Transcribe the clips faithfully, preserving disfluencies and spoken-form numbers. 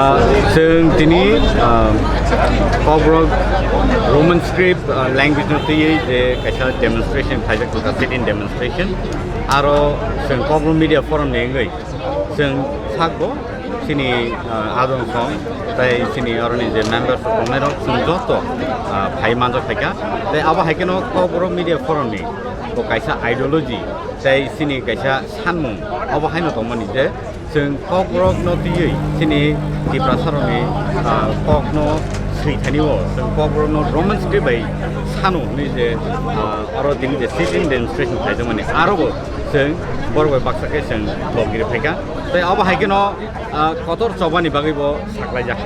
Chwng tini, ah, Kokborok Roman script, ah, language no twiwi je kaisa demonstration khaijak, sit-in demonstration. Aro chwng Kokborok Media Forum ni wngwi chwng sakbo chini, ah, adong song tei chini oroni je members tongnai rok chwng joto, ah, phai manjak phaikha. Tei abo hai kheno Kokborok Media Forum ni bo kaisa ideology tei chini kaisa sanmung obo haino tongmani je chwng Kokborok no twiwi chini Tiprasa rokni, ah, kok no swi thani o chwng Kokborok no Roman script bai sano hwnwi je, ah, oro tini je sit-in demonstration khaijakmani aro bo chwng borok bai baksa khe chwng logiri phaikha. Tei abo hai kheno, ah, kotor chobani bagwi bo saklaijak.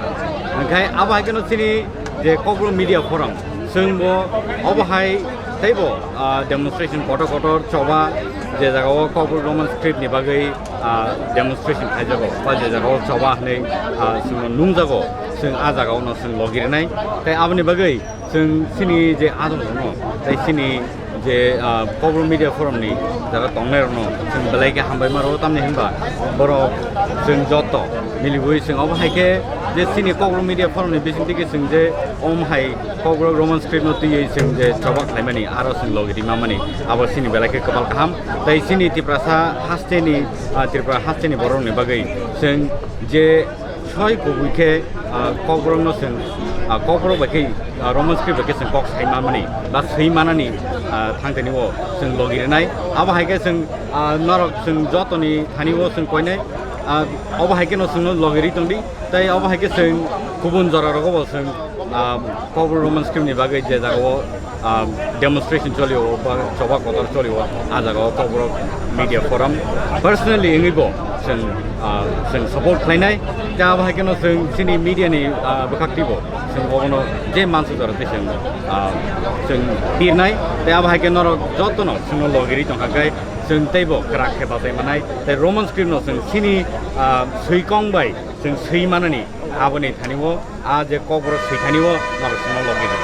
Hwnkhe abo hai kheno chini je Kokborok Media Forum, chwng bo obo hai teibo, ah, demonstration kotor kotor choba je jagao Kokborok Roman script ni bagwi, ah, demonstration khaijago, ba je jagao choba hwnwi, ah, chwngno nungjago, chwng ah jagao no chwng logirinai. Tei aboni bagwi chwng chini je adong no, tei chini je, ah, Kokborok Media Forum ni jaga tongnai rokno chwng belai khe hambai maro, tamni hinba borok chwng joto miliwi chwng obo hai khe je chini Kokborok Media Forum ni bising twi khe chwng je om hai Kokborok Roman script no twiwi chwng je choba khlaimani aro chwng logi rima mani abo chini belai khe kwbal kaham. Tei chini Tiprasa haste ni, ah, Tripura haste ni borok ni bagwi chwng je soi kubui khe, ah, Kokborok no chwng, ah, Kokborok bai khe, ah, Roman script bai khe chwng kok sai manmani ba swi manani, ah, thang tini o chwng logi rinai. Abo hai khe chwng, ah, norok chwng jotoni thani o chwng koinai, ah, obo hai khe no chwngno logi ri tongdi. Tei obo hai khe chwng kubun jora rogo bo chwng, ah, Kokborok Roman script ni bagwi je jagao ah, demonstration cholio ba choba kotor cholio, ah jagao Kokborok Media Forum personally wngwi bo chwng, ah, chwng support khlainai. Tei abo hai kheno chwng chini media ni, ah, bwkhak twibo chwng obono je mansa jora tei chwng, ah, chwng pirnai. Tei abo hai khe norok jotono chwngno logiri tongkha khe chwng teibo kwrak khe bachai manai. Tei Roman script no chwng chini, ah, swi kong bai chwng swi manani aboni thani o ah je Kokborok swi thani o norok chwngno logi di.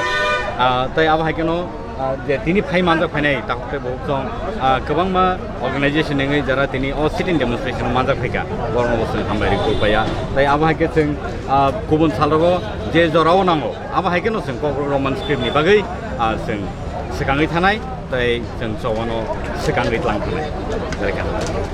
Ah, tei abo hai kheno, ah, je tini phai manjak phainai takhuk tei bukhuk song, ah, kwbangma organization wngwi jara tini o sit-in demonstration o manjak phaikha, borokno bo chwng hambai rwi kuk paiya. Tei abo hai khe chwng, ah, kubun sal rogo je jorao nango abo hai kheno chwng Kokborok Roman script ni bagwi, ah, chwng swkangwi thanai tei chwng chobano swkangwi tlang thanai. Belai khe.